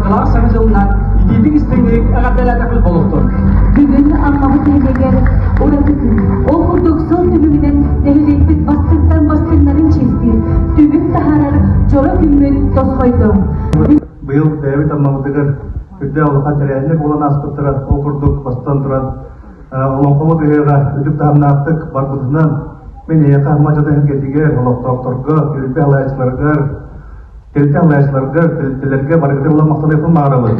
Саргылаах Саҥа дьылынан итиитик-истиҥник эҕэрдэлээтэхпит буолуохтун. Бүгүн Аммабыт нэһилиэгэр ураты күн. Ол курдук сыл түмүгүнэн нэһилиэкпит бастыҥтан бастыҥнарын чиэстиир, түмүк таһаарар дьоро күммүт тосхойдо. Быйыл бэйэбит Аммабытыгар үрдээх улахан тэрээһиннэр буолан ааспыттара. Ол курдук бастан туран Олоҥхобут ыһыаҕа үрдүк таһымнаахтык барбытынан мин эйиэхэ Амма дьоно-сэргэтигэр, олохтоохторго, түөлбэ салайааччыларыгар, тэрилтэ салайааччыларыгар, тэрилтэлэргэ барыгытын улахан махтаныахпын баҕарабын.